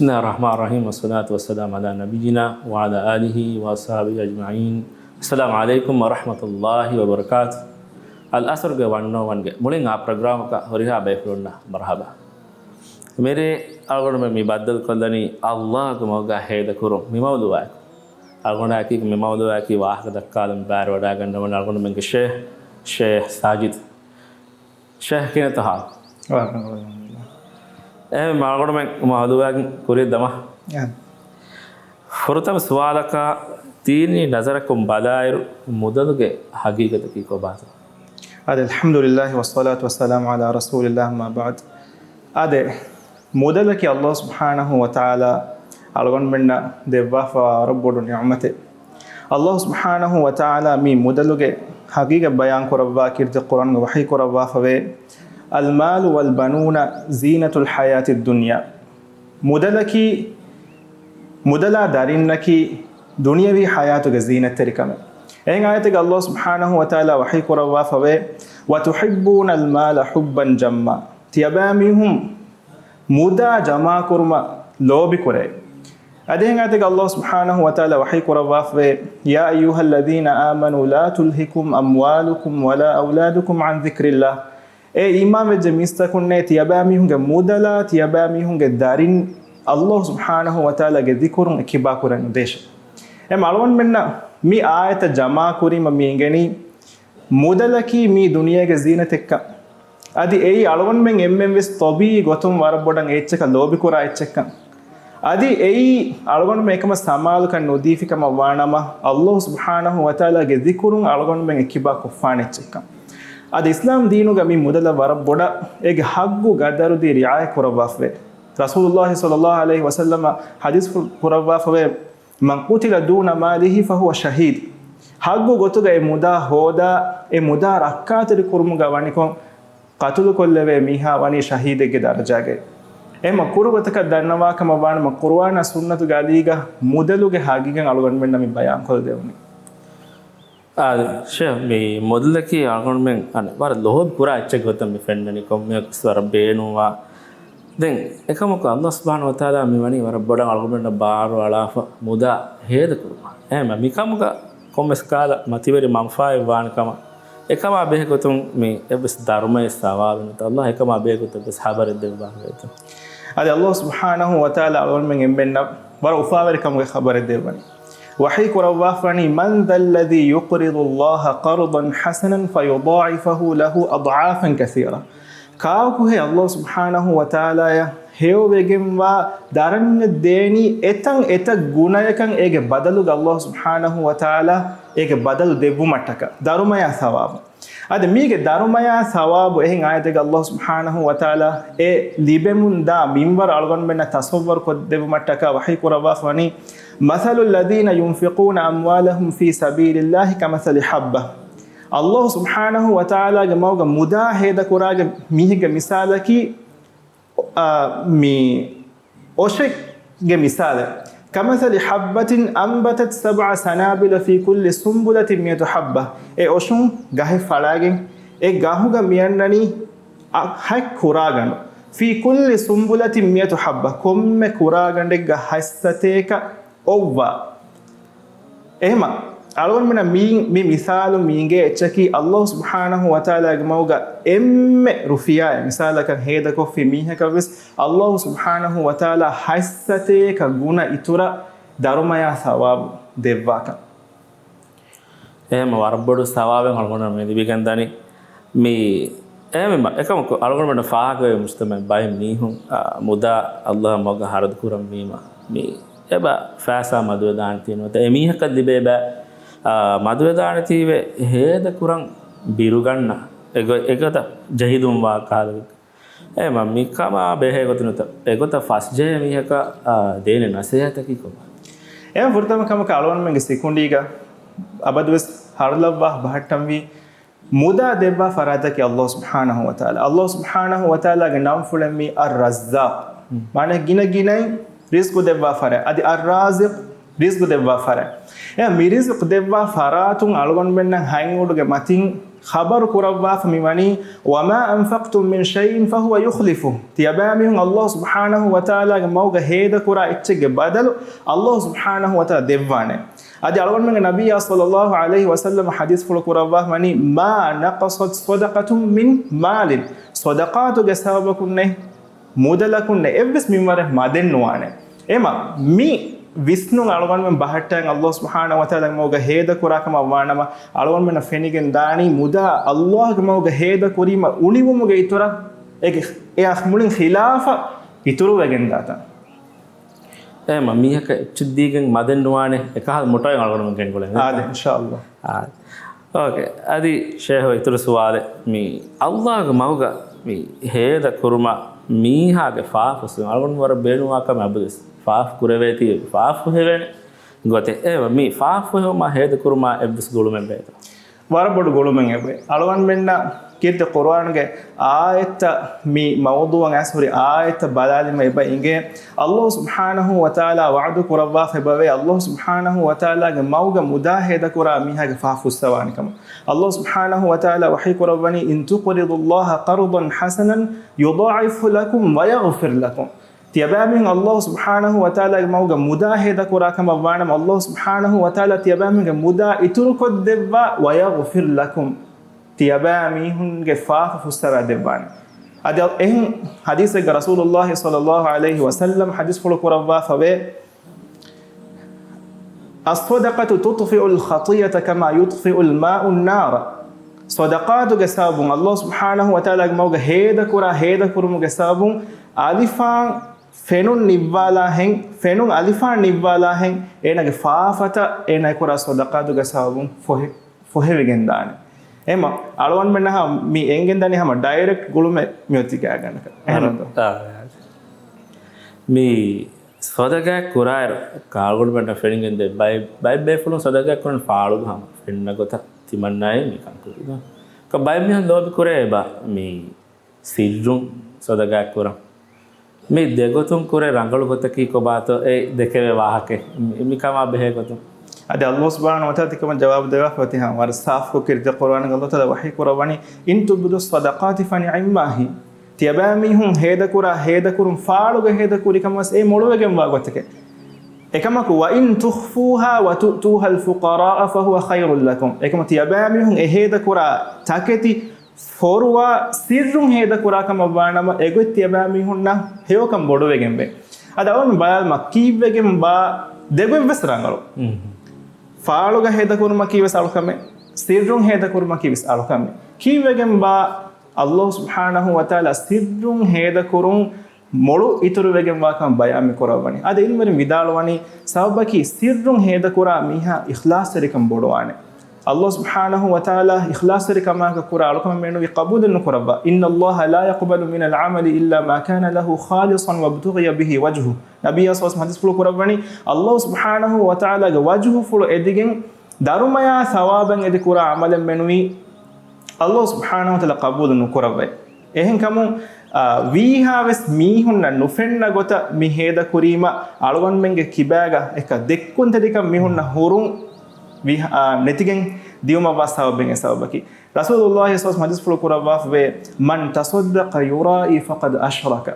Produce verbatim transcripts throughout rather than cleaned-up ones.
بسم الله الرحمن الرحيم، والصلاة والسلام على نبينا وعلى آله وأصحابه أجمعين. السلام عليكم ورحمة الله وبركاته. އަލްއަސްރުގެ ވަންނޯވަން ގެ މުޅިން އާ ޕްރޮގްރާމަކަށް ހުރިހާ ބޭފުޅުންނަށް މަރުޙަބާ. މިރޭ އަޅުގަނޑުމެން މި ބައްދަލުކޮށްލަނީ އައްލާހުގެ މަގުގަ ހޭދަކުރުން މި މައުޟޫޢަކު. އަޅުގަނޑާއެކީ މި މައުޟޫޢަކީ ވާހަކަ ދައްކާލަން ބައިވެރިވަޑައިގަންނަވަން އަޅުގަނޑުމެންގެ ޝޭޚް، ޝޭޚް ސާޖިދު. ޝޭޚް ކިހިނެއްތޯ ހާލު؟ ވާހަކަ އަޅުގަނޑުމެން މައުޟޫޢަކީ ކުރިއަށް ދަމާ. އާ. ފުރަތަމަ ސުވާލަކަށް ދީނީ ނަޒަރަކުން ބަލާއިރު މުދަލުގެ ހަގީގަތަކީ ކޮބާތޯ؟ އާދެ، الحمد لله والصلاة والسلام على رسول الله، أما بعد. އާދެ، މުދަލަކީ އައްލާހު ސުބްޙާނަހު ވަތަޢާލާ އަޅުގަނޑުމެންނަށް ދެއްވާފަ ވަރަށް ބޮޑު ނިޢުމަތެއް. އައްލާހު ސުބްޙާނަހު ވަތަޢާލާ މި މުދަލުގެ ހަގީގަތް ބަޔާން ކުރައްވާ ކީރިތި ޤުރްއާންގަ ވަޙީ ކުރައްވާފަވޭ، المال والبنون زينة الحياة الدنيا. މުދަލަކީ، މުދަލާ ދަރިންނަކީ ދުނިޔަވީ ޙަޔާތުގެ ޒީނަތްތެރިކަމެއް. އެހެން އާޔަތެއްގަ އައްލާހު ސުބްޙާނަހު ވަތަޢާލާ ވަޙީ ކުރައްވާފަވޭ، وتحبون المال حبا جما. ތިޔަބައިމީހުން މުދާ ޖަމާކުރުމަށް ލޯބިކުރޭ. އަދި އެހެން އާޔަތެއްގަ އައްލާހު ސުބްޙާނަހު ވަތަޢާލާ ވަޙީ ކުރައްވާފަވޭ، يا أيها الذين آمنوا لا تلهكم أموالكم ولا أولادكم عن ذكر الله. އޭ އީމާންވެއްޖެ މީސްތަކުންނޭ، ތިޔަބައިމީހުންގެ މުދަލާ، ތިޔަބައިމީހުންގެ ދަރިން އައްލާހު ސުބްޙާނަހު ވަތަޢާލާގެ ޛިކުރުން އެއްކިބާކުރަން ނުދޭށޭ. އެމަ އަޅުގަނޑުމެންނަށް މި އާޔަތަށް ޖަމާކުރީމަ މި އެނގެނީ، މުދަލަކީ މީ ދުނިޔޭގެ ޒީނަތެއްކަން. އަދި އެއީ އަޅުގަނޑުމެން އެންމެންވެސް ޠަބީޢީ ގޮތުން ވަރަށް ބޮޑަށް އެއްޗަކަށް ލޯބިކުރާ އެއްޗެއްކަން. އަދި އެއީ އަޅުގަނޑުމެން އެކަމަށް ސަމާލުކަން ނުދީފިކަމަށް ވާނަމަ، އައްލާހު ސުބްޙާނަހު ވަތަޢާލާގެ ޛިކުރުން އަޅުގަނޑުމެން އެއްކިބާ ކޮށްފާނެ އެއްޗެއްކަން. އަދި އިސްލާމް ދީނުގަ މި މުދަލަށް ވަރަށް ބޮޑަށް އޭގެ ޙައްޤު ގަދަރުދީ ރިޢާޔަތް ކުރައްވާފަވޭ. ރަސޫލުﷲ ޞައްލަﷲ ޢަލައިހި ވަސައްލަމަ ޙަދީޘް ކުރައްވާފަވޭ، من قتل دون ماله فهو شهيد. ޙައްޤު ގޮތުގަ އެ މުދާ ހޯދާ، އެ މުދާ ރައްކާތެރި ކުރުމުގަ ވަނިކޮށް، ޤަތުލުކޮށްލެވޭ މީހާ ވަނީ ޝަހީދެއްގެ ދަރަޖާގައި. އެހެންމަ ކުރު ގޮތަކަށް ދަންނަވާކަމަށް ވާނަމަ، ޤުރުއާނާ ސުންނަތުގެ އަލީގަ މުދަލުގެ ހަގީގަތް އަޅުގަނޑުމެންނަށް މި ބަޔާންކޮށްދެވުނީ. އާ، ޝޭޚް، މި މުދަލަކީ އަޅުގަނޑުމެން އަނެއް ވަރަށް ލޯބި ކުރާ އެއްޗެއް ގޮތަށް މި ފެންނަނީ، ކޮންމެއަކަސް ވަރަށް ބޭނުންވާ. ދެން އެކަމަކު އައްލާހު ސުބްޙާނަހު ވަތަޢާލާ މި ވަނީ ވަރަށް ބޮޑަށް އަޅުގަނޑުމެންނަށް ބާރު އަޅާފަ މުދާ ހޭދަކުރުމަށް. އެހެންމަ މިކަމުގަ ކޮންމެސް ކަހަލަ މަތިވެރި މަންފާއެއް ވާނެ ކަމަށް، އެކަމާ ބެހޭ ގޮތުން މި އެއްވެސް ދަރުމައެއް ސަވާބެއް ނެތް. އައްލާހު އެކަމާ ބެހޭ ގޮތަށް އެއްވެސް ޚަބަރެއް ދެއްވާފަ ނެތް. އަދި އައްލާހު ސުބްޙާނަހު ވަތަޢާލާ އަޅުގަނޑުމެން އެންމެންނަށް ވަރަށް އުފާވެރި ކަމުގެ ޚަބަރެއް ދެއްވަނީ. ވަޙީ ކުރައްވާފަވަނީ، من ذا الذي يقرض الله قرضا حسنا فيضاعفه له أضعافا كثيرة. ކާކުހޭ އައްލާހު ސުބްޙާނަހު ވަތަޢާލާޔަށް ހެޔޮވެގެންވާ ދަރަންޏެއް ދޭނީ އެތަން އެތައް ގުނަޔަކަށް އޭގެ ބަދަލުގަ އައްލާހު ސުބްޙާނަހު ވަތަޢާލާ އޭގެ ބަދަލު ދެއްވުމަށްޓަކާ ދަރުމަޔާ ސަވާބު. އަދި މީގެ ދަރުމަޔާ ސަވާބު އެހެން އާޔަތެއްގަ އައްލާހު ސުބްޙާނަހު ވަތަޢާލާ އެ ލިބެމުން ދާ މިންވަރު އަޅުގަނޑުމެންނަށް ތަޞައްވަރު ކޮށްދެއްވުމަށްޓަކާ ވަޙީ ކުރައްވާފަވަނީ، مثل الذين ينفقون أموالهم في سبيل الله كمثل حبة. އައްލާހު ސުބްޙާނަހު ވަތަޢާލާގެ މަގުގަ މުދާ ހޭދަކުރާގެ މީހެއްގެ މިސާލަކީ، އާ، މި އޮށެއްގެ މިސާލެއް. كمثل حبة أنبتت سبع سنابل في كل سنبلة مئة حبة. އެ އޮށުން ގަހެއް ފަޅާގެން، އެ ގަހުގަ މިއަންނަނީ އަ-، ހަތް ކުރާގަނޑު. في كل سنبلة مئة حبة. ކޮންމެ ކުރާގަނޑެއްގަ ހަތްސަތޭކަ އޮއްވާ. އެހެމަ، އަޅުގަނޑުމެންނަށް މި، މި މިސާލު މި އިނގޭ އެއްޗަކީ، އައްލާހު ސުބްޙާނަހު ވަތަޢާލާގެ މަގުގަ އެންމެ ރުފިޔާއެއް މިސާލަކަށް ހޭދަކޮށްފި މީހަކަށްވެސް އައްލާހު ސުބްޙާނަހު ވަތަޢާލާ ހަތްސަތޭކަ ގުނަ އިތުރަށް ދަރުމަޔާ ސަވާބު ދެއްވާކަން. އެހެމަ ވަރަށް ބޮޑު ސަވާބެއް އަޅުގަނޑުމެން ލިބިގެންދަނީ. މި އެހެންވީމަ، އެކަމަކު އަޅުގަނޑުމެންނަށް ފާހަގަވޭ މުޖްތަމަޢުގެ ބައެއް މީހުން، އާ، މުދާ އައްލާހު މަގުގަ ހަރަދު ކުރަންވީމަ، މި އެބަ ފައިސާ މަދުވެދާނެތީ ނުވަތަ އެ މީހަކަށް ލިބޭ ބައި، އާ، މަދުވެދާނެތީވެ ހޭދަކުރަން ބިރުގަންނަ އެގޮ-، އެގޮތަށް ޖެހިލުންވާ ކަހަލަ. އެހެމަ މިކަމާ ބެހޭ ގޮތުން ނުވަތަ އެގޮތަށް ފަސްޖެހޭ މީހަކަށް، އާ، ދޭނެ ނަސޭހަތަކީ ކޮބާ؟ އެހެން ފުރަތަމަ ކަމަކަށް އަޅުގަނޑުމެންގެ ސިކުނޑީގަ އަބަދުވެސް ހަރުލައްވާ ބަހައްޓަންވީ މުދާ ދެއްވާ ފަރާތަކީ އައްލާހު ސުބްޙާނަހު ވަތަޢާލާ. އައްލާހު ސުބްޙާނަހު ވަތަޢާލާގެ ނަންފުޅެއް މީ އައްރައްޒާޤު. މާނަ ގިނަ ގިނައިން ރިޒްޤު ދެއްވާ ފަރާތް. އަދި އައްރާޒިޤު، ރިޒްޤު ދެއްވާ ފަރާތް. އެ މި ރިޒްޤު ދެއްވާ ފަރާތުން އަޅުގަނޑުމެންނަށް ހަތް އުޑުގެ މަތިން ޚަބަރު ކުރައްވާފަ މިވަނީ، "وما أنفقتم من شيء فهو يخلفه." ތިޔަބައިމީހުން ﷲ ސުބްޙާނަހޫ ވަތަޢާލާގެ މަގުގަ ހޭދަކުރާ އެއްޗެއްގެ ބަދަލު ﷲ ސުބްޙާނަހޫ ވަތަޢާލާ ދެއްވާނެ. އަދި އަޅުގަނޑުމެންގެ ނަބިއްޔާ ޞައްލައްލާހު ޢަލައިހި ވަސައްލަމަ ޙަދީޘްފުޅު ކުރައްވާފަ ވަނީ، "ما نقصت صدقة من مال." ޞަދަޤާތުގެ ސަބަބަކުންނެއް، މުދަލަކުންނެއް އެއްވެސް މިންވަރެއް މަދެއް ނުވާނެ. އެމަ މި ވިސްނުން އަޅުގަނޑުމެން ބަހައްޓައިން ﷲ ސުބްޙާނަހޫ ވަތަޢާލާގެ މަގުގަ ހޭދަކުރާ ކަމަށް ވާނަމަ، އަޅުގަނޑުމެންނަށް ފެނިގެން ދާނީ މުދާ ﷲގެ މަގުގަ ހޭދަ ކުރީމަ އުނިވުމުގެ އިތުރަށް އެ، އެއަށް މުޅިން ޚިލާފަށް އިތުރުވެގެން ދާތަން. އެހެންމަ މީހަކަށް އެއްޗެއް ދީގެން މަދެއް ނުވާނެ، އެކަހަލަ މޮޓޯއެއް އަޅުގަނޑުމެން ގެންގުޅެން. އާދެ، އިންޝާﷲ. އާދެ. އޯކޭ. އަދި ޝޭހު އިތުރު ސުވާލެއް، މި ﷲގެ މަގުގަ މި ހޭދަ ކުރުމަށް މީހާގެ ފާފަ ފުއްސެވުން އަޅުގަނޑު ވަރަށް ބޭނުންވާ ކަމެއް އަބަދުވެސް. ފާފަ ކުރެވޭތީ ފާފަ ހެވޭނެ ގޮތެއް. އެވަ މި ފާފަ ފުއްހެވުމާ ހޭދަ ކުރުމާ އެއްވެސް ގުޅުމެއް ބޭތަ؟ ވަރަށް ބޮޑު ގުޅުމެއް އެބައި. އަޅުގަނޑުމެންނަށް ކީރިތި ޤުރުއާންގެ އާޔަތްތައް މި މައުޟޫޢަށް އައިސް ހުރި އާޔަތްތައް ބަލާލީމަ އެބަ އިނގޭ، ﷲ ސުބްޙާނަހޫ ވަތަޢާލާ ވަޢުދު ކުރައްވާފަ އެބަވޭ، ﷲ ސުބްޙާނަހޫ ވަތަޢާލާގެ މަގުގަ މުދާ ހޭދަކުރާ މީހާގެ ފާފަ ފުއްސަވާނެ ކަމަށް. ﷲ ސުބްޙާނަހޫ ވަތަޢާލާ ވަޙީ ކުރައްވަނީ، "إن تقرضوا الله قرضا حسنا يضاعفه لكم ويغفر لكم." ތިޔަބައިމީހުން ﷲ ސުބްޙާނަހޫ ވަތަޢާލާގެ މަގުގަ މުދާ ހޭދަކުރާ ކަމަށް ވާނަމަ، ﷲ ސުބްޙާނަހޫ ވަތަޢާލާ ތިޔަބައިމީހުންގެ މުދާ އިތުރުކޮށްދެއްވާ، "ويغفر لكم." ތިޔަބައިމީހުންގެ ފާފަ ފުއްސަވާ ދެއްވާނެ. އަދި އެހެން ޙަދީޘެއްގަ ރަސޫލުﷲ ޞައްލައްލާހު ޢަލައިހި ވަސައްލަމަ ޙަދީޘްފުޅު ކުރައްވާފަވޭ، "الصدقة تطفئ الخطيئة كما يطفئ الماء النار." ޞަދަޤާތުގެ ސަބަބުން، ﷲ ސުބްޙާނަހޫ ވަތަޢާލާގެ މަގުގަ ހޭދަކުރާ، ހޭދަކުރުމުގެ ސަބަބުން އަލިފާން ފެނުން ނިއްވާލާހެން، ފެނުން އަލިފާން ނިއްވާލާހެން، އޭނާގެ ފާފަތައް އޭނާ ކުރާ ޞަދަޤާތުގެ ސަބަބުން ފޮހެ-، ފޮހެވިގެން ދާނެ. އެމަ އަޅުގަނޑުމެންނަށް މި އެނގެން ދަނީ ހަމަ ޑައިރެކްޓް ގުޅުމެއް މިއޮތީ ގާތްގަނޑަކަށް. އެހެންތޯ؟ އާ، އާ. މި ޞަދަޤާތް ކުރާއިރު، އަޅުގަނޑުމެންނަށް ފެނިގެން ދޭ، ބައެއް، ބައެއް ބޭފުޅުން ޞަދަޤާތް ކުރަން ފާޅުގަ ހަމަ ފެންނަ ގޮތަށް ތިމަންނާއެއް މިކަން ކުރީ. ކަ ބައެއް މީހުން ލޯބި ކުރޭ އެބަ މި ސިއްރުން ޞަދަޤާތް ކުރަން. މި ދެގޮތުން ކުރެ ރަނގަޅު ގޮތަކީ ކޮބާތޯ އެ ދެކެވޭ ވާހަކައެއް. މި، މިކަމާ ބެހޭ ގޮތުން. އަދި ﷲ ސުބްޙާނަހޫ ވަތަޢާލާ ތިކަމަށް ޖަވާބު ދެވާފަ އޮތީ ހަމަ ވަރަށް ސާފުކޮށް ކީރިތި ޤުރުއާނުގަ ﷲ ތަޢާލާ ވަޙީ ކުރައްވަނީ، "إن تبدوا الصدقات فنعماهِ." ތިޔަބައިމީހުން ހޭދަކުރާ ހޭދަކުރުން ފާޅުގަ ހޭދަކުރި ކަމަސް އެ މޮޅުވެގެންވާ ގޮތެކެ. އެކަމަކު، "وإن تخفوها وتؤتوها الفقراء فهو خير لكم." އެކަމަ ތިޔަބައިމީހުން އެ ހޭދަކުރާ ތަކެތި ފޮރުވާ ސިއްރުން ހޭދަކުރާ ކަމަށް ވާނަމަ، އެގޮތް ތިޔަބައިމީހުންނަށް ހެޔޮކަން ބޮޑުވެގެންވޭ. އަދި އަޅުގަނޑު ބަލާލަމާ ކީއްވެގެން ބާ ދެގޮތްވެސް ރަނގަޅު. މް. ފާޅުގަ ހޭދަކުރުމަކީވެސް އަޅުކަމެއް، ސިއްރުން ހޭދަކުރުމަކީވެސް އަޅުކަމެއް. ކީއްވެގެން ބާ ﷲ ސުބްޙާނަހޫ ވަތަޢާލާ ސިއްރުން ހޭދަކުރުން މޮޅު އިތުރުވެގެންވާކަން ބަޔާން މި ކުރައްވަނީ. އަދި ޢިލްމުވެރިން ވިދާޅުވަނީ، ސަބަބަކީ ސިއްރުން ހޭދަކުރާ މީހާ އިޚްލާޞްތެރިކަން ބޮޑުވާނެ. ﷲ ސުބްޙާނަހޫ ވަތަޢާލާ އިޚްލާޞްތެރިކަމާގަ ކުރާ އަޅުކަމެއް މެނުވީ ޤަބޫލެއް ނުކުރައްވާ. "إن الله لا يقبل من العمل إلا ما كان له خالصا وابتغي به وجهه." ނަބިއްޔާ ޞައްލަﷲު ޢަލައިހި ވަސައްލަމަ ޙަދީޘްފުޅު ކުރައްވަނީ، ﷲ ސުބްޙާނަހޫ ވަތަޢާލާގެ ވަޖުހުފުޅު އެދިގެން ދަރުމަޔާ ޘަވާބެއް އެދި ކުރާ ޢަމަލެއް މެނުވީ ﷲ ސުބްޙާނަހޫ ވަތަޢާލާ ޤަބޫލު ނުކުރައްވައި. އެހެންކަމުން، އާ، ވީހާވެސް މީހުންނަށް ނުފެންނަ ގޮތަށް މި ހޭދަކުރީމަ، އަޅުގަނޑުމެންގެ ކިބާގަ އެކަ ދެއްކުންތެރިކަން މީހުންނަށް ހުރުން ވީ-، އާ، ނެތިގެން ދިޔުމަށްވާ ސަބަބެއް އެ ސަބަބަކީ. ރަސޫލުﷲ ޞައްލަﷲު ޢަލައިހި ވަސައްލަމަ ޙަދީޘްފުޅު ކުރައްވާފަވޭ، "من تصدق يرائي فقد أشرك."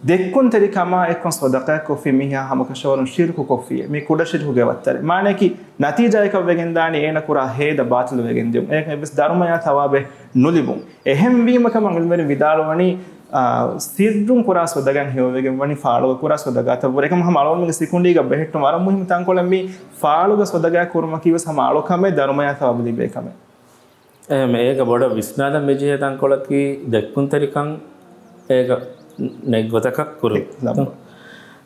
ދެއްކުންތެރިކަމާ އެއްކޮށް ޞަދަޤާތްކޮށްފި މީހާ ހަމަކަށަވަރުން ޝިރުކުކޮށްފިއޭ. މީ ކުޑަ ޝިރުކުގެ ވައްތަރެއް. މާނަޔަކީ ނަތީޖާއަކަށް ވެގެންދާނީ އޭނަ ކުރާ ހޭދަ ބާޠިލުވެގެން ދިޔުން. އޭގެ އެއްވެސް ދަރުމަޔާ ޘަވާބެއް ނުލިބުން. އެހެންވީމަ ކަމަށް ޢިލްމުވެރިން ވިދާޅުވަނީ، އާ، ސިއްރުން ކުރާ ޞަދަޤާތް ހެޔޮވެގެން ވަނީ ފާޅުގަ ކުރާ ޞަދަޤާތަށްވުރެ. އެކަމަ ހަމަ އަޅުގަނޑުމެންގެ ސިކުނޑީގަ ބެހެއްޓުން ވަރަށް މުހިއްމު ތަންކޮޅެއް މީ ފާޅުގަ ޞަދަޤާތް ކުރުމަކީވެސް ހަމަ އަޅުކަމެއް ދަރުމަޔާ ޘަވާބު ލިބޭ ކަމެއް. އެހެން އޭގަ ބޮޑަށް ވިސްނާލަން މިޖެހޭ ތަންކޮޅަކީ ދެއްކުންތެރިކަން އޭގަ ނެތް ގޮތަކަށް ކުރު. ލައްބަ.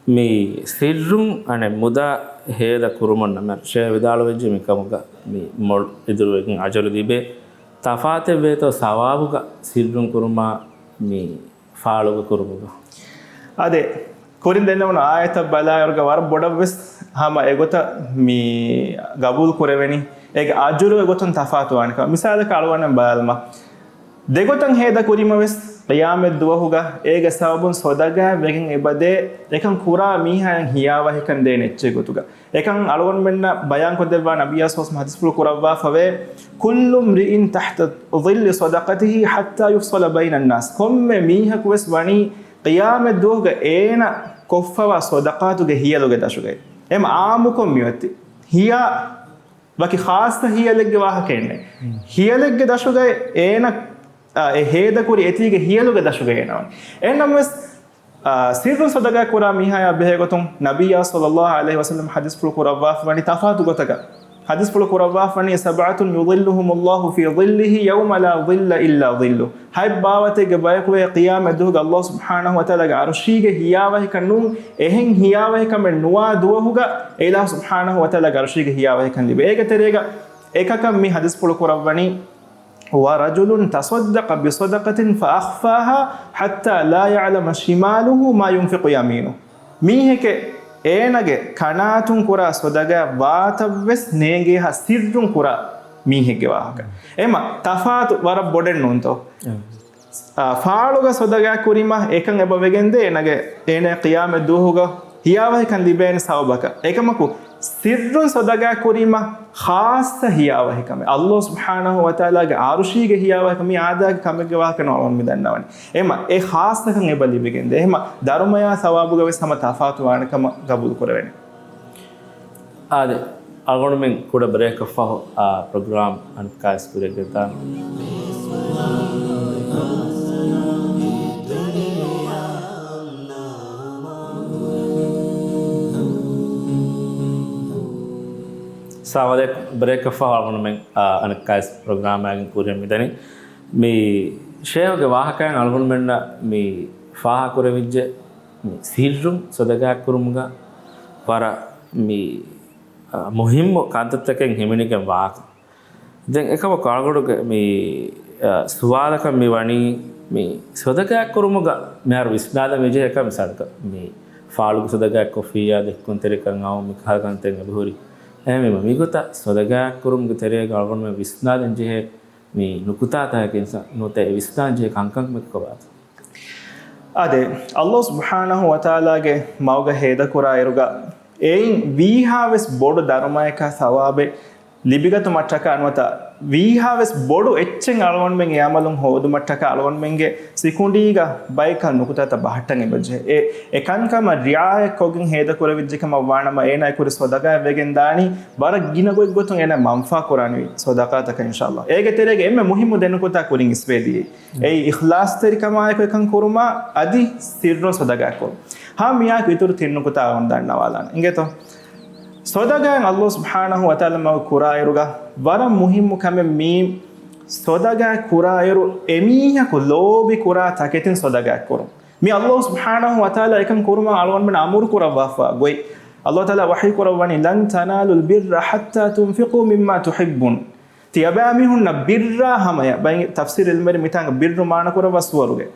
މި ސިއްރުން އަނެއް މުދާ ހޭދަ ކުރުމުން ނަމަ ޝޭ ވިދާޅުވެއްޖެ މިކަމުގަ މި މޮޅު އިތުރުވެގެން އަޖަލު ލިބޭ. ތަފާތެއް ވޭތޯ ސަވާބުގަ ސިއްރުން ކުރުމާ މި ފާޅުގަ ކުރުމުގަ؟ އާދެ، ކުރިން ދެންނެވުނު އާޔަތަށް ބަލާއިރުގަ ވަރަށް ބޮޑަށްވެސް ހަމަ އެގޮތަށް މި ގަބޫލު ކުރެވެނީ. އޭގެ އަޖުރު އެގޮތުން ތަފާތުވާނެކަމަށް. މިސާލަކަށް އަޅުގަނޑަށް ބަލާލަމާ. ދެގޮތަށް ހޭދަ ކުރީމަ ވެސް ޤިޔާމަތް ދުވަހުގަ އޭގެ ސަބަބުން ޞަދަޤާތް ވެގެން އެބަދޭ، އެކަން ކުރާ މީހާއަށް ހިޔާވަހިކަން ދޭނެ އެއްޗެއް ގޮތުގަ. އެކަން އަޅުގަނޑުމެންނަށް ބަޔާންކޮށްދެއްވާ ނަބިއްޔާ ޞައްލަﷲު ޢަލައިހި ވަސައްލަމަ ޙަދީޘްފުޅު ކުރައްވާފަވޭ، كل امرئ تحت ظل صدقته حتى يفصل بين الناس. ކޮންމެ މީހަކު ވެސް ވަނީ ޤިޔާމަތް ދުވަހުގަ އޭނަ ކޮށްފަވާ ޞަދަޤާތުގެ ހިޔަލުގެ ދަށުގައި. އެމަ ޢާއްމުކޮށް މިއޮތީ. ހިޔާ ވަކި ޚާއްޞަ ހިޔަލެއްގެ ވާހަކައެއް ނެތް. ހިޔަލެއްގެ ދަށުގައި އޭނަ، އާ، އެ ހޭދަކުރި އެތީގެ ހިޔަލުގެ ދަށުގައި އޭނަ ވަނީ. އެހެންނަމަވެސް، އާ، ސިއްރުން ޞަދަޤާތް ކުރާ މީހާޔާ ބެހޭގޮތުން ނަބިއްޔާ ޞައްލަﷲު ޢަލައިހި ވަސައްލަމަ ޙަދީޘްފުޅު ކުރައްވާފަވަނީ ތަފާތު ގޮތަކަށް. ޙަދީޘްފުޅު ކުރައްވާފަވަނީ، سبعة يظلهم الله في ظله يوم لا ظل إلا ظله. ހަތް ބާވަތެއްގެ ބަޔަކުވޭ ޤިޔާމަތް ދުވަހުގަ ﷲ ސުބްޙާނަހޫ ވަތަޢާލާގެ ޢަރުޝީގެ ހިޔާވަހިކަން ނޫން، އެހެން ހިޔާވަހިކަމެއް ނުވާ ދުވަހުގަ އެ އިލާހު ސުބްޙާނަހޫ ވަތަޢާލާގެ ޢަރުޝީގެ ހިޔާވަހިކަން ލިބޭ. އޭގެ ތެރޭގަ އެކަކަށް މި ޙަދީޘްފުޅު ކުރައްވަނީ، ورجل تصدق بصدقة فأخفاها حتى لا يعلم شماله ما ينفق يمينه. މީހެކޭ އޭނަގެ ކަނާތުން ކުރާ ޞަދަޤާތް ވާތައްވެސް ނޭނގޭހާ ސިއްރުން ކުރާ މީހެއްގެ ވާހަކަ. އެމަ ތަފާތު ވަރަށް ބޮޑެއް ނޫންތޯ؟ އާ، ފާޅުގަ ޞަދަޤާތް ކުރީމަ އެކަން އެބަ ވެގެންދޭ އޭނަގެ، އޭނަ ޤިޔާމަތް ދުވަހުގަ ހިޔާވަހިކަން ލިބޭނެ ސަބަބަކަށް. އެކަމަކު، ސިއްރުން ޞަދަޤާތް ކުރީމަ ޚާއްޞަ ހިޔާވަހިކަމެއް. ﷲ ސުބްޙާނަހޫ ވަތަޢާލާގެ ޢަރުޝީގެ ހިޔާވަހިކަން މީ އާދައިގެ ކަމެއްގެ ވާހަކަ ނޫން އަޅުގަނޑު މި ދަންނަވަނީ. އެމަ އެ ޚާއްޞަކަން އެބަ ލިބިގެންދޭ. އެހެމަ ދަރުމަޔާ ޘަވާބުގަ ވެސް ހަމަ ތަފާތު ވާނެ ކަމަށް ގަބޫލު ކުރެވޭނެ. އާދެ، އަޅުގަނޑުމެން ކުޑަ ބްރޭކަށްފަހު، އާ، ޕްރޮގްރާމް އަނެއްކާވެސް ކުރިއަށް ގެންދާނަން. ސަލާމް ޢަލައިކުމް. ބްރޭކަށްފަހު އަޅުގަނޑުމެން، އާ، އަނެއްކާވެސް ޕްރޮގްރާމާގެން ކުރިއަށް މިދަނީ. މި ޝޭހުގެ ވާހަކައިން އަޅުގަނޑުމެންނަށް މި ފާހަގަކުރެވިއްޖެ، މި ސިއްރުން ޞަދަޤާތް ކުރުމުގަ ވަރަށް މި، އާ، މުހިއްމު ކަންތައްތަކެއް ހިމެނިގެން ވާކަން. ދެން އެކަމަކު އަޅުގަނޑުގެ މި، އާ، ސުވާލަކަށް މި ވަނީ، މި ޞަދަޤާތް ކުރުމުގަ މިހާރު ވިސްނާލަން މިޖެހޭ އެކަން މިސާލަކަށް މި ފާޅުގެ ޞަދަޤާތް ކޮށްފިއްޔާ ދެއްކުންތެރިކަން އައު މި ކަހަލަ ކަންތައް އެބަހުރި. އެހެންވީމަ މިގޮތަށް ޞަދަޤާތް ކުރުމުގެ ތެރޭގަ އަޅުގަނޑުމެން ވިސްނާލަން ޖެހޭ މި ނުކުތާތަކަކީ ނުވަތަ އެ ވިސްނާން ޖެހޭ ކަންކަން ކޮބާތޯ؟ އާދެ، ﷲ ސުބްޙާނަހޫ ވަތަޢާލާގެ މަގުގަ ހޭދަކުރާ އިރުގަ އެއިން ވީހާވެސް ބޮޑު ދަރުމައަކާ ޘަވާބެއް ލިބިގަތުމަށްޓަކާ ނުވަތަ ވީހާވެސް ބޮޑު އެއްޗެއް އަޅުގަނޑުމެން އެ ޢަމަލުން ހޯދުމަށްޓަކާ އަޅުގަނޑުމެންގެ ސިކުނޑީގަ ބައެއްކަހަލަ ނުކުތާތައް ބަހައްޓަން އެބަޖެހޭ. އެ އެކަންކަމަށް ރިޢާޔަތްކޮށްގެން ހޭދަކުރެވިއްޖެކަމަށް ވާނަމަ އޭނާ އެކުރި ޞަދަޤާތް ވެގެންދާނީ ވަރަށް ގިނަ ގޮތްގޮތުން އޭނާ މަންފާ ކުރާނެ ޞަދަޤާތަކަށް އިންޝާﷲ. އޭގެ ތެރޭގަ އެންމެ މުހިއްމު ދެން ނުކުތާ ކުރިން އިސްވެދިޔައީ. އެއީ އިޚްލާޞްތެރިކަމާއެކު އެކަން ކުރުމާ އަދި ސިއްރުން ޞަދަޤާތް ކުރުން. ހަމަ މިއާއެކު އިތުރު ތިން ނުކުތާ އަޅުގަނޑު ދަންނަވާލާނަން. އިނގޭތޯ؟ ޞަދަޤާތް ﷲ ސުބްޙާނަހޫ ވަތަޢާލާ މަގު ކުރާއިރުގަ ވަރަށް މުހިއްމު ކަމެއް މީ، ޞަދަޤާތް ކުރާއިރު އެމީހަކު ލޯބި ކުރާ ތަކެތިން ޞަދަޤާތް ކުރުން. މި ﷲ ސުބްޙާނަހޫ ވަތަޢާލާ އެކަން ކުރުމަށް އަޅުގަނޑުމެން އަމުރު ކުރައްވާފަ ގޮތް. ﷲ ތަޢާލާ ވަޙީ ކުރައްވަނީ، لن تنالوا البر حتى تنفقوا مما تحبون. ތިޔަބައިމީހުންނަށް ބިއްރާ ހަމަޔަށް، ބައި ތަފްސީރު ޢިލްމުވެރިން މިތާނގަ ބިއްރު މާނަކުރައްވާ ސުވަރުގެ.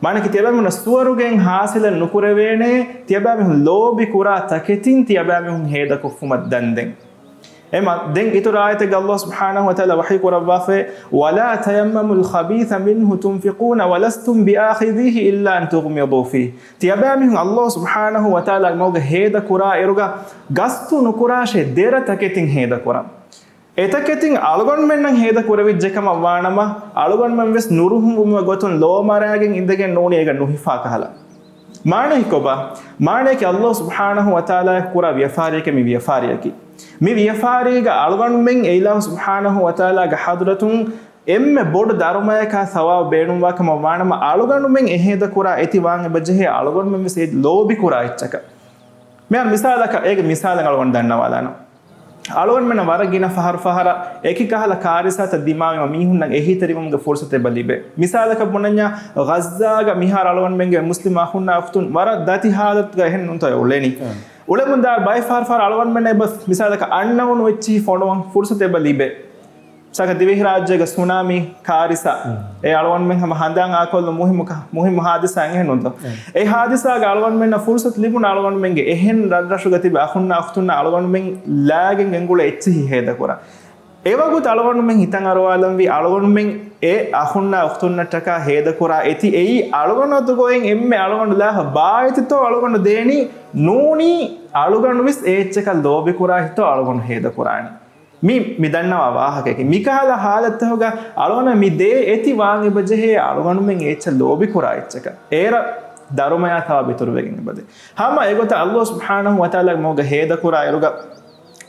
މާނައަކީ ތިޔަބައިމީހުންނަށް ސުވަރުގެއިން ޙާޞިލެއް ނުކުރެވޭނެ، ތިޔަބައިމީހުން ލޯބި ކުރާ ތަކެތިން ތިޔަބައިމީހުން ހޭދަކޮށްފުމަށް ދަންދެން. އެމަ ދެން އިތުރު އާޔަތެއްގަ ﷲ ސުބްޙާނަހޫ ވަތަޢާލާ ވަޙީ ކުރައްވާފައި، ولا تيمموا الخبيث منه تنفقون ولستم بآخذيه إلا أن تغمضوا فيه. ތިޔަބައިމީހުން ﷲ ސުބްޙާނަހޫ ވަތަޢާލާގެ މަގުގަ ހޭދަކުރާ އިރުގަ ގަސްތު ނުކުރާށޭ ދެރަ ތަކެތިން ހޭދަކުރަން. އެތަކެތިން އަޅުގަނޑުމެންނަށް ހޭދަ ކުރެވިއްޖެކަމަށް ވާނަމަ، އަޅުގަނޑުމެން ވެސް ނުރުހުމުން ގޮތުން ލޯމަރާގެން އިނދެގެން ނޫނީ އޭގަ ނުހިފާ ކަހަލަ. މާނައީ ކޮބާ؟ މާނައަކީ ﷲ ސުބްޙާނަހޫ ވަތަޢާލާ ކުރާ ވިޔަފާރިއެކޭ މި ވިޔަފާރިއަކީ. މި ވިޔަފާރީގަ އަޅުގަނޑުމެން އެ އިލާހު ސުބްޙާނަހޫ ވަތަޢާލާގެ ޙަޟްރަތުން އެންމެ ބޮޑު ދަރުމަޔަކާ ޘަވާބު ބޭނުންވާ ކަމަށް ވާނަމަ، އަޅުގަނޑުމެން އެ ހޭދަ ކުރާ އެތި ވާން އެބަޖެހޭ އަޅުގަނޑުމެން ވެސް އެ ލޯބި ކުރާ އެއްޗަކަށް. މިހާރު މިސާލަކަށް، އޭގެ މިސާލެއް އަޅުގަނޑު ދަންނަވާލާނަން. އަޅުގަނޑުމެންނަށް ވަރަށް ގިނަ ފަހަރު ފަހަރަށް އެކި ކަހަލަ ކާރިސާތައް ދިމާވީމަ މީހުންނަށް އެހީތެރިވުމުގެ ފުރުސަތު އެބަ ލިބޭ. މިސާލަކަށް ބުނަންޏާ، ޣައްޒާގަ މިހާރު އަޅުގަނޑުމެންގެ މުސްލިމް އަޚުންނާ އުޚްތުން ވަރަށް ދަތި ހާލަތުގަ އެހެން ނޫންތޯ އުޅެނީ. އުޅެމުންދާ ބައެއް ފަހަރު ފަހަރަށް އަޅުގަނޑުމެންނަށް އެބަ މިސާލަކަށް އަންނައުނު އެއްޗިހި ފޮނުވަން ފުރުސަތު އެބަ ލިބޭ. ސަކަ ދިވެހިރާއްޖޭގެ ސުނާމީ ކާރިސާ، އެ އަޅުގަނޑުމެން ހަމަ ހަނދާން އާކޮށްލު މުހިއްމު ކަ-، މުހިއްމު ހާދިސާއެއް ނޫންތޯ؟ އެ ހާދިސާގަ އަޅުގަނޑުމެންނަށް ފުރުސަތު ލިބުނު އަޅުގަނޑުމެންގެ އެހެން ރަށްރަށުގަ ތިބި އަޚުންނާ އުޚްތުންނާ އަޅުގަނޑުމެން ލާގެން ގެންގުޅޭ އެއްޗިހި ހޭދަކުރާ. އެވަގުތު އަޅުގަނޑުމެން ހިތަށް އަރުވާލަންވީ، އަޅުގަނޑުމެން އެ އަޚުންނާ އުޚްތުންނަށްޓަކާ ހޭދަކުރާ އެތި އެއީ އަޅުގަނޑު އަތުގައި އެންމެ އަޅުގަނޑު ލާފަ ބާއެތިތޯ އަޅުގަނޑު ދޭނީ، ނޫނީ އަޅުގަނޑުވެސް އެ އެއްޗަކަށް ލޯބިކުރާ ހިތޯ އަޅުގަނޑު ހޭދަކުރާނީ. މި، މި ދަންނަވާ ވާހަކައަކީ، މިކަހަލަ ހާލަތްތަކުގަ އަޅުގަނޑަށް މި ދޭ އެތި ވާން އެބަޖެހޭ އަޅުގަނޑުމެން އެ އެއްޗަށް ލޯބިކުރާ އެއްޗަކަށް. އޭރަށް ދަރުމަޔާ ޘަވާބު އިތުރުވެގެން އެބަދޭ. ހަމަ އެގޮތަށް ﷲ ސުބްޙާނަހޫ ވަތަޢާލާގެ މަގުގަ ހޭދަކުރާ އިރުގަ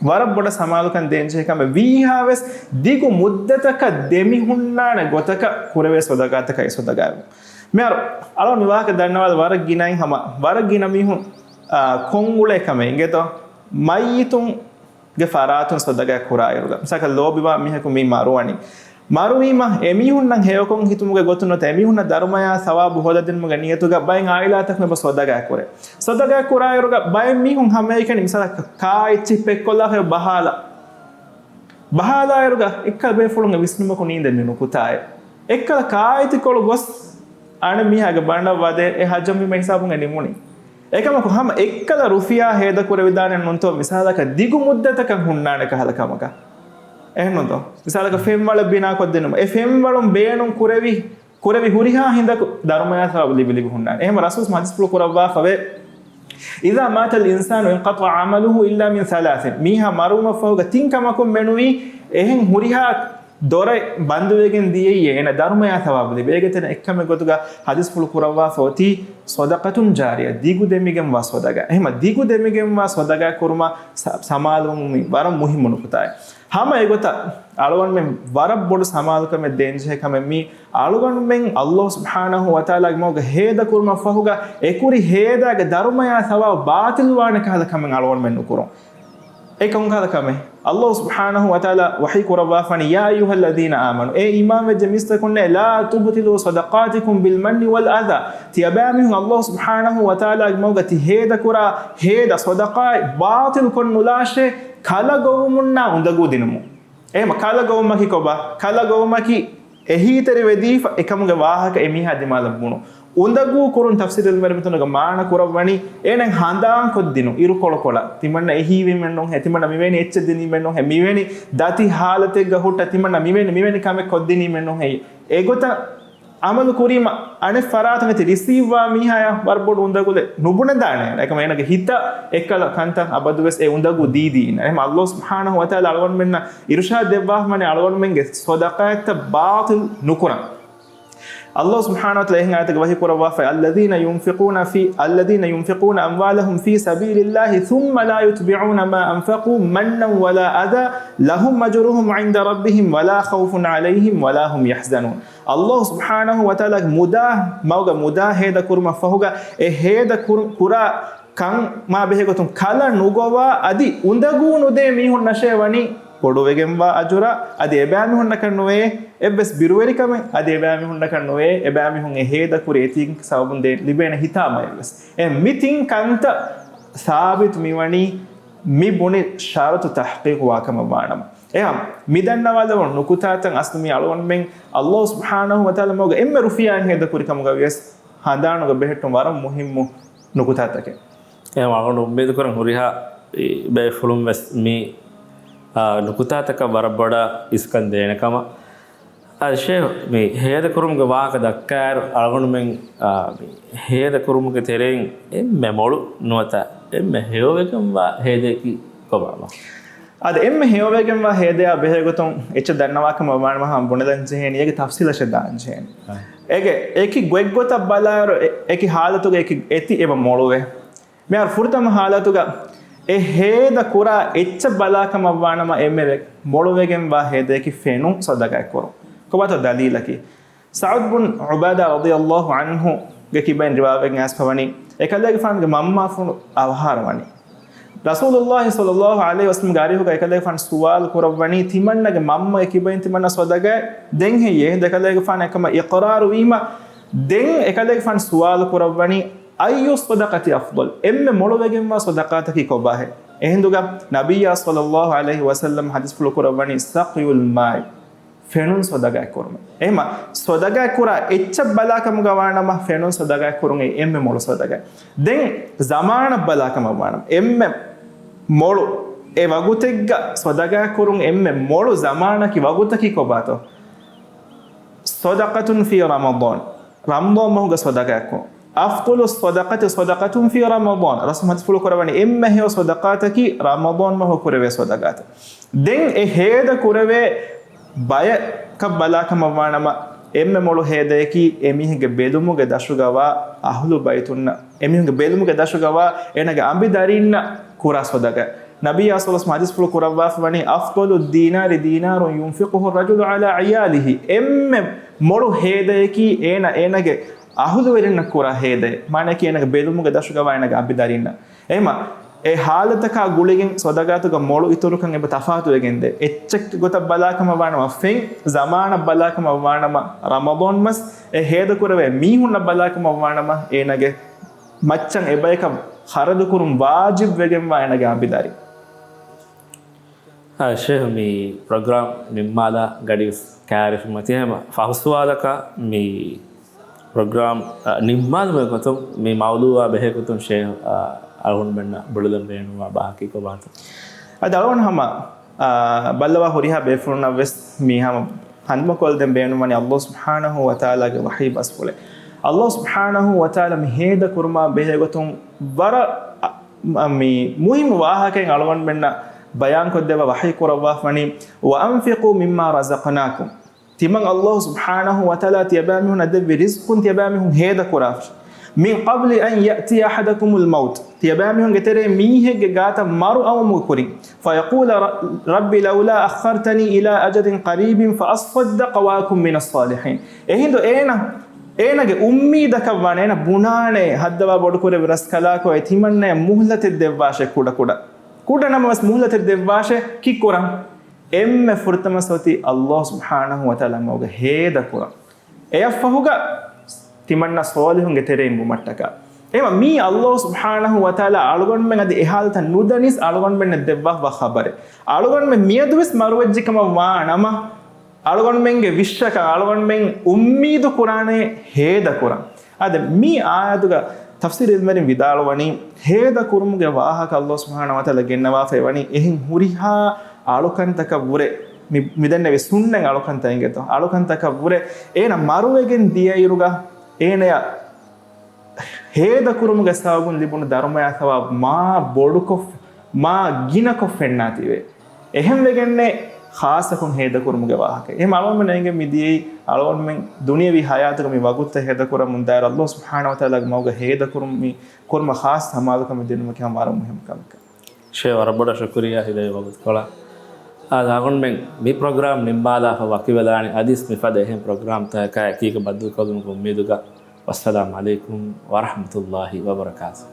ވަރަށް ބޮޑަށް ސަމާލުކަން ދޭންޖެހޭ ކަމެއް ވީހާވެސް ދިގު މުއްދަތަކަށް ދެމިހުންނާނެ ގޮތަކަށް ކުރެވޭ ޞަދަޤާތަކަށް އެ ޞަދަޤާތް. މިހާރު އަޅުގަނޑު މި ވާހަކަ ދަންނަވާލަ ވަރަށް ގިނައިން ހަމަ ވަރަށް ގިނަ މީހުން، އާ، ކޮށްއުޅޭ ކަމެއް އިނގޭތޯ؟ މައްޔިތުން ގެ ފަރާތުން ޞަދަޤާތް ކުރާއިރުގަ، މިސާލަކަށް ލޯބިވާ މީހަކު މި މަރުވަނީ. މަރުވީމަ އެމީހުންނަށް ހެޔޮކޮށް ހިތުމުގެ ގޮތުން ނުވަތަ އެމީހުންނަށް ދަރުމަޔާ ޘަވާބު ހޯދަދިނުމުގެ ނިޔަތުގަ ބައެއް އާއިލާތަކުން އެބަ ޞަދަޤާތް ކުރޭ. ޞަދަޤާތް ކުރާއިރުގަ ބައެއް މީހުން ހަމައެކަނި މިސާލަކަށް ކާއެއްޗިހި ޕެކްކޮށްލާފަ ބަހާލާ. ބަހާލާއިރުގަ އެއްކަލަ ބޭފުޅުންގެ ވިސްނުމަކު ނީނދެ މި ނުކުތާއެއް. އެއްކަލަ ކާއެތިކޮޅު ގޮސް އަނެއް މީހާގެ ބަނޑަށް ވަދެ އެ ހަޖަމް ވީމަ ހިސާބުން އެ ނިމުނީ. އެކަމަކު ހަމަ އެއްކަލަ ރުފިޔާ ހޭދަ ކުރެވިދާނެ ނޫންތޯ، މިސާލަކަށް ދިގު މުއްދަތަކަށް ހުންނާނެ ކަހަލަ ކަމަކަށް. އެހެންނޫންތޯ؟ މިސާލަކަށް ފެންވަޅެއް ބިނާކޮށްދިނުމަށް. އެ ފެންވަޅުން ބޭނުން ކުރެވި، ކުރެވި ހުރިހާ ހިނދަކު ދަރުމަޔާ ސަވާބު ލިބި ލިބި ހުންނާނެ. އެހެން ރަސޫލް ޙަދީޘްފުޅު ކުރައްވާފަވޭ، إذا مات الإنسان انقطع عمله إلا من ثلاث. މީހާ މަރުވުމަށްފަހުގަ ތިން ކަމަކުން މެނުވީ، އެހެން ހުރިހާ ދޮރެއް ބަންދުވެގެން ދިޔައީ އޭނަ ދަރުމަޔާ ސަވާބު ލިބޭ. އޭގެ ތެރެއިން އެއްކަމެއް ގޮތުގަ ޙަދީޘްފުޅު ކުރައްވާފަ އޮތީ ޞަދަޤަތުން ޖާރިޔަ، ދިގު ދެމިގެންވާ ޞަދަޤާތް. އެހެންމަ ދިގު ދެމިގެންވާ ޞަދަޤާތް ކުރުމަށް ސަ-، ސަމާލުވުން މި ވަރަށް މުހިއްމު ނުކުތާއެއް. ހަމަ އެގޮތަށް އަޅުގަނޑުމެން ވަރަށް ބޮޑު ސަމާލުކަމެއް ދޭންޖެހޭ ކަމެއް މީ، އަޅުގަނޑުމެން ﷲ ސުބްޙާނަހޫ ވަތަޢާލާގެ މަގުގަ ހޭދަ ކުރުމަށްފަހުގަ އެކުރި ހޭދާގެ ދަރުމަޔާ ސަވާބު ބާޠިލްވާނެ ކަހަލަ ކަމެއް އަޅުގަނޑުމެން ނުކުރުން. އެ ކޮންކަހަލަ ކަމެއް؟ ﷲ ސުބްޙާނަހޫ ވަތަޢާލާ ވަޙީ ކުރައްވާފަނީ، يا أيها الذين آمنوا، އޭ އީމާންވެއްޖެ މީސްތަކުންނޭ، لا تبطلوا صدقاتكم بالمن والأذى، ތިޔަބައިމީހުން ﷲ ސުބްޙާނަހޫ ވަތަޢާލާގެ މަގުގަ ތި ހޭދަކުރާ ހޭދަ ޞަދަޤާތް ބާޠިލް ކޮށްނުލާށޭ، ކަލަ ގޮވުމުންނާ އުނދަގޫ ދިނުމުން. އެހެމަ ކަލަ ގޮވުމަކީ ކޮބާ؟ ކަލަ ގޮވުމަކީ އެހީތެރިވެދީފަ އެކަމުގެ ވާހަކަ އެމީހާ ދިމާލަށް ބުނު. އުނދަގޫ ކުރުން ތަފްސީރު އިލްމުވެރިން މިތަނުގަ މާނަ ކުރައްވަނީ، އޭނަ ހަނދާން ކޮށްދިނުން، އިރުކޮޅުކޮޅަށް. ތިމަންނަ އެހީވީމެއްނޫންހޭ، ތިމަންނަ މިވެނި އެއްޗެއް ދިނީމެއްނޫންހޭ، މިވެނި ދަތި ހާލަތެއްގަ ހުއްޓަ، ތިމަންނަ މިވެނި، މިވެނި ކަމެއް ކޮށްދިނީމެއްނޫންހޭ. އެގޮތަށް އަމަލު ކުރީމަ، އަނެއް ފަރާތުން އެތި ރިސީވްވާ މީހާޔަށް ވަރަށް ބޮޑު އުނދަގުލެއް ނުބުނެދާނެ. އެކަމަ އޭނަގެ ހިތަށް އެއްކަލަ ކަންތައް އަބަދުވެސް އެ އުނދަގޫ ދީދީ އިންނަ. އެހެމަ ﷲ ސުބްޙާނަހޫ ވަތަޢާލާ އަޅުގަނޑުމެންނަށް އިރުޝާދު ދެއްވާފަވަނީ އަޅުގަނޑުމެންގެ ޞަދަޤާތްތައް ބާޠިލް ނުކުރަން. ﷲ ސުބްޙާނަހޫ ވަތަޢާލާ އެހެން އާޔަތެއްގަ ވަޙީ ކުރައްވާފައި، الذين ينفقون في، الذين ينفقون أموالهم في سبيل الله ثم لا يتبعون ما أنفقوا منا ولا أذى لهم أجرهم عند ربهم ولا خوف عليهم ولا هم يحزنون. ﷲ ސުބްޙާނަހޫ ވަތަޢާލާގެ މުދާ، މަގުގަ މުދާ ހޭދަ ކުރުމަށް ފަހުގަ އެ ހޭދަ ކުރު-، ކުރާ ކަންމާ ބެހޭ ގޮތުން ކަލަ ނުގޮވާ އަދި އުނދަގޫ ނުދޭ މީހުންނަށޭ ވަނީ ބޮޑުވެގެންވާ އަޖުރާ، އަދި އެބައިމީހުންނަކަށް ނުވޭ އެއްވެސް ބިރުވެރިކަމެއް، އަދި އެބައިމީހުންނަކަށް ނުވޭ އެބައިމީހުން އެ ހޭދަ ކުރި އެތީން ސަބަބުން ދޭ ލިބޭނެ ހިތާމައެއްވެސް. އެ މި ތިން ކަންތައް ސާބިތު މިވަނީ މި ބުނި ޝަރުތު ތަޙްޤީޤުވާ ކަމަށް ވާނަމަ. އެހާ މި ދަންނަވާލެވުނު ނުކުތާތައް އަސްލު މީ އަޅުގަނޑުމެން ﷲ ސުބްޙާނަހޫ ވަތަޢާލާ މަގުގަ އެންމެ ރުފިޔާއިން ހޭދަ ކުރި ކަމުގަ ވިޔަސް ހަނދާނުގަ ބެހެއްޓުން ވަރަށް މުހިއްމު ނުކުތާތަކެއް. އެހެން އަޅުގަނޑު އުއްމީދު ކުރަން ހުރިހާ ބޭފުޅުން ވެސް މި، އާ، ނުކުތާތަކަށް ވަރަށް ބޮޑަށް އިސްކަން ދޭނެ ކަމަށް. އަދި ޝޭހް، މި ހޭދަ ކުރުމުގެ ވާހަކަ ދައްކާއިރު އަޅުގަނޑުމެން، އާ، މި ހޭދަ ކުރުމުގެ ތެރެއިން އެންމެ މޮޅު ނުވަތަ އެންމެ ހެޔޮވެގެންވާ ހޭދައަކީ ކޮބާމަ؟ އަދި އެންމެ ހެޔޮވެގެންވާ ހޭދަޔާ ބެހޭގޮތުން އެއްޗެއް ދަންނަވާކަމަށް ވާނަމަ ހަމަ ބުނެލަން ޖެހޭނީ އޭގެ ތަފްސީލަށެއް ދާން ޖެހޭނީ. އާ. އޭގެ އެކި ގޮތްގޮތަށް ބަލާއިރު އެ-، އެކި ހާލަތުގެ އެކި އެތި އެބަ މޮޅުވޭ. މިހާރު ފުރަތަމަ ހާލަތުގަ އެ ހޭދަ ކުރާ އެއްޗަށް ބަލާކަމަށް ވާނަމަ އެންމެ ވެ-، މޮޅުވެގެންވާ ހޭދަޔަކީ ފެނުން ޞަދަޤާތް ކުރުން. ކޮބާތޯ ދަލީލަކީ؟ ސަޢުދު ބުން ޢުބާދާ ރަޟިޔަﷲ ޢަންހުގެ ކިބައިން ރިވާވެގެން އައިސްފަވަނީ، އެކަލޭގެފާނުގެ މަންމާފުޅު އަވަހާރަވަނީ. ރަސޫލުﷲ ޞައްލަﷲ ޢަލައިހި ވަސައްލަމްގެ އަރިހުގަ އެކަލޭގެފާނު ސުވާލު ކުރައްވަނީ، ތިމަންނަގެ މަންމަގެ ކިބައިން ތިމަންނަ ޞަދަޤާތް ދޭން ހެއްޔޭ؟ އެކަލޭގެފާނު އެކަމަށް އިޤްރާރު ވީމަ، ދެން އެކަލޭގެފާނު ސުވާލު ކުރައްވަނީ، أي الصدقة أفضل؟ އެންމެ މޮޅުވެގެންވާ ޞަދަޤާތަކީ ކޮބާހޭ؟ އެހިނދުގަ ނަބިއްޔާ ޞައްލަﷲ ޢަލައިހި ވަސައްލަމް ޙަދީޘްފުޅު ކުރައްވަނީ، سقي الماء، ފެނުން ޞަދަޤާތް ކުރުމެއް. އެހެމަ ޞަދަޤާތް ކުރާ އެއްޗަށް ބަލާކަމުގަ ވާނަމަ، ފެނުން ޞަދަޤާތް ކުރުން އެ އެންމެ މޮޅު ޞަދަޤާތް. ދެން ޒަމާނަށް ބަލާކަމަށް ވާނަމަ، އެންމެ މޮޅު އެ ވަގުތެއްގަ ޞަދަޤާތް ކުރުން އެންމެ މޮޅު ޒަމާނަކީ ވަގުތަކީ ކޮބާތޯ؟ ޞަދަޤަތުން ފީ ރަމަޟާން. ރަމަޟާން މަހުގަ ޞަދަޤާތް ކުރުން. އަފްޟަލު ޞަދަޤަތި ޞަދަޤަތުން ފީ ރަމަޟާން. ރަސޫލު ޙަދީޘްފުޅު ކުރައްވަނީ އެންމެ ހެޔޮ ޞަދަޤާތަކީ ރަމަޟާން މަހު ކުރެވޭ ޞަދަޤާތެއް. ދެން އެ ހޭދަ ކުރެވޭ ބަޔަކަށް ބަލާކަމަށްވާނަމަ، އެންމެ މޮޅު ހޭދަޔަކީ އެމީހެއްގެ ބެލުމުގެ ދަށުގަވާ އަހުލު ބައިތުންނަށް، އެމީހުންގެ ބެލުމުގެ ދަށުގަވާ އޭނަގެ އަނބިދަރީންނަށް ކުރާ ޞަދަޤާތް. ނަބިއްޔާ ޞައްލަﷲު ޢަލައިހި ވަސައްލަމަ ޙަދީޘްފުޅު ކުރައްވާފަ ވަނީ، "أفضل الدينار دينار ينفقه الرجل على عياله." އެންމެ މޮޅު ހޭދަޔަކީ އޭނަ އޭނަގެ އަހުލުވެރިންނަށް ކުރާ ހޭދައެއް. މާނައަކީ އޭނަގެ ބެލުމުގެ ދަށުގަވާ އޭނަގެ އަނބިދަރީންނަށް. އެހެމަ އެ ޙާލަތަކާ ގުޅިގެން ޞަދަޤާތުގަ މޮޅު އިތުރުކަން އެބަ ތަފާތުވެގެންދޭ. އެއްޗެއް ގޮތަށް ބަލާކަމަށް ވާނަމަ ފެން ޒަމާނަށް ބަލާކަމަށް ވާނަމަ ރަމަޟާން މަސް، އެ ހޭދަ ކުރެވޭ މީހުންނަށް ބަލާކަމަށް ވާނަމަ އޭނަގެ މައްޗަށް އެބަޔަކަށް ޚަރަދު ކުރުން ވާޖިބް ވެގެންވާ އޭނަގެ އަނބިދަރި. އާ، ޝޭޚް، މި ޕްރޮގްރާމް ނިންމާލާ ގަޑިވެސް ކައިރިފުމަތި ހަމަ ފަހު ސުވާލަކަށް މި ޕްރޮގްރާމް، އަ، ނިންމާލުމުގެ ގޮތުން މި މައުޟޫޢާ ބެހޭގޮތުން ޝޭޚް، އަ، އަޅުގަނޑުމެންނަށް ބުނެލަން ބޭނުންވާ ބަހަކީ ކޮބާތޯ؟ އަދި އަޅުގަނޑު ހަމަ، އާ، ބައްލަވާ ހުރިހާ ބޭފުޅުންނަށް ވެސް މި ހަމަ ހަނދުމަކޮށްލަދޭން ބޭނުންވަނީ ﷲ ސުބްޙާނަހޫ ވަތަޢާލާގެ ވަޙީ ބަސްފުޅެއް. ﷲ ސުބްޙާނަހޫ ވަތަޢާލާ މި ހޭދަ ކުރުމާ ބެހޭގޮތުން ވަރަށް، އަ، މި މުހިއްމު ވާހަކައެއް އަޅުގަނޑުމެންނަށް ބަޔާންކޮށްދެއްވާ ވަޙީ ކުރައްވާފަ ވަނީ، "وأنفقوا مما رزقناكم." ތިމަން ﷲ ސުބްޙާނަހޫ ވަތަޢާލާ ތިޔަބައިމީހުންނަށް ދެއްވި ރިޒްޤުން ތިޔަބައިމީހުން ހޭދަކުރާށި. "من قبل أن يأتي أحدكم الموت." ތިޔަބައިމީހުންގެ ތެރޭ މީހެއްގެ ގާތަށް މަރު އައުމުގެ ކުރިން. "فيقول رب لولا أخرتني إلى أجل قريب فأصدق وأكن من الصالحين." އެހިނދު އޭނަ، އޭނަގެ އުއްމީދަކަށް ވާނެ، އޭނަ ބުނާނެ ހައްދަވާ ބޮޑުކުރެއްވި ރަސްކަލާކޮ އެ ތިމަންނަޔަށް މުހްލަތެއް ދެއްވާށޭ ކުޑަކުޑަ. ކުޑަ ނަމަވެސް މުހްލަތެއް ދެއްވާށޭ ކީއްކުރަން؟ އެންމެ ފުރަތަމަ ސޮތީ ﷲ ސުބްޙާނަހޫ ވަތަޢާލާ މަގުގަ ހޭދަކުރަން. އެއަށްފަހުގަ ތިމަންނަ ޞާލިޙުންގެ ތެރެއިން ވުމަށްޓަކާ. އެހެންވީމަ މީ ﷲ ސުބްޙާނަހޫ ވަތަޢާލާ އަޅުގަނޑުމެން އަދި އެ ޙާލަތަށް ނުދަނީސް އަޅުގަނޑުމެންނަށް ދެއްވާފަ ޚަބަރެއް. އަޅުގަނޑުމެން މިއަދުވެސް މަރުވެއްޖެކަމަށް ވާ ނަމަ، އަޅުގަނޑުމެންގެ ވިޝްއަކަށް އަޅުގަނޑުމެން އުއްމީދު ކުރާނެ ހޭދަކުރަން. އާދެ، މި އާޔަތުގަ ތަފްސީރު ޢިލްމުވެރިން ވިދާޅުވަނީ، ހޭދަކުރުމުގެ ވާހަކަ ﷲ ސުބްޙާނަހޫ ވަތަޢާލާ ގެންނަވާފައި ވަނީ، އެހެން ހުރިހާ އަޅުކަންތަކަށް ވުރެ، މި، މިދެންނެވި ސުންނަތް އަޅުކަންތައް އިނގޭތޯ، އަޅުކަންތަކަށް ވުރެ އޭނަ މަރުވެގެން ދިޔައިރުގަ އޭނަޔަށް ހޭދަކުރުމުގެ ސަބަބުން ލިބުނު ދަރުމަޔާ ސަވާބު މާ ބޮޑުކޮށް، މާ ގިނަކޮށް ފެންނާތީވެ. އެހެންވެގެންނޭ ޚާއްޞަކޮށް ހޭދަކުރުމުގެ ވާހަކަ. އެހެން އަޅުގަނޑުމެން އެނގެން މި ދިޔައީ އަޅުގަނޑުމެން ދުނިޔަވީ ޙަޔާތުގަ މި ވަގުތުތައް ހޭދަކުރަމުން ދާއިރު ﷲ ސުބްޙާނަހޫ ވަތަޢާލާގެ މަގުގަ ހޭދަކުރުން މި ކުރުމަށް ޚާއްޞަ ސަމާލުކަމެއް ދިނުމަކީ ހަމަ ވަރަށް މުހިއްމު ކަމެއް. ޝޭޚް ވަރަށް ބޮޑަށް ޝުކުރިއްޔާ ހިލައި ވަގުތުކޮޅަށް. އާދެ، އަޅުގަނޑުމެން މި ޕްރޮގްރާމް ނިންމާލާފަ ވަކިވެލާނީ އަދިސް މިފަދަ އެހެން ޕްރޮގްރާމްތަކަކާ އެކީގަ ބައްދަލުކޮށްލުމުގެ އުއްމީދުގަ. ވައްސަލާމް ޢަލައިކުމް ވަރަޙްމަތުﷲި ވަބަރަކާތުހު.